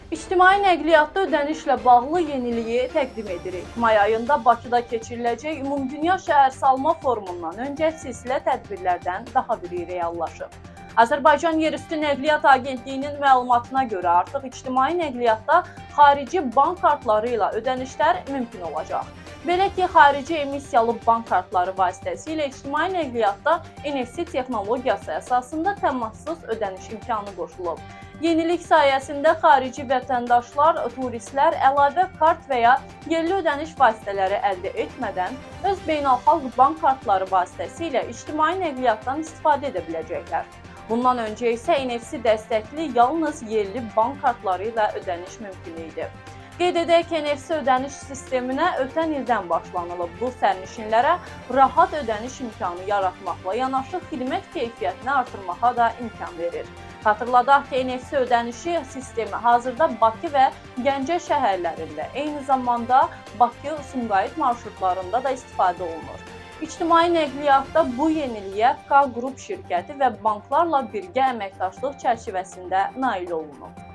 İctimai nəqliyyatda ödənişlə bağlı yeniliyi təqdim edirik. May ayında Bakıda keçiriləcək Ümumdünya Şəhərsalma Forumundan öncə silsilə tədbirlərdən daha biri reallaşıb. Azərbaycan Yerüstü Nəqliyyat Agentliyinin məlumatına görə artıq ictimai nəqliyyatda xarici bank kartları ilə ödənişlər mümkün olacaq. Belə ki, xarici emissiyalı bank kartları vasitəsilə ictimai nəqliyyatda NFC texnologiyası əsasında təmassız ödəniş imkanı qoşulub. Yenilik sayəsində xarici vətəndaşlar, turistlər əlavə kart və ya yerli ödəniş vasitələri əldə etmədən öz beynəlxalq bank kartları vasitəsilə ictimai nəqliyyatdan istifadə edə biləcəklər. Bundan öncə isə NFC dəstəkli yalnız yerli bank kartları ilə ödəniş mümkün idi. Qeyd edək ki, NFC ödəniş sisteminə ötən ildən başlanılıb. Bu sərnişinlərə rahat ödəniş imkanı yaratmaqla yanaşı xidmət keyfiyyətini artırmağa da imkan verir. Xatırladaq ki, NFC ödənişi sistemi hazırda Bakı və Gəncə şəhərlərində, eyni zamanda Bakı-Sumqayıt marşrutlarında da istifadə olunur. İctimai nəqliyyatda bu yeniliyə K Qrup şirkəti və banklarla birgə əməkdaşlıq çərçivəsində nail olunub.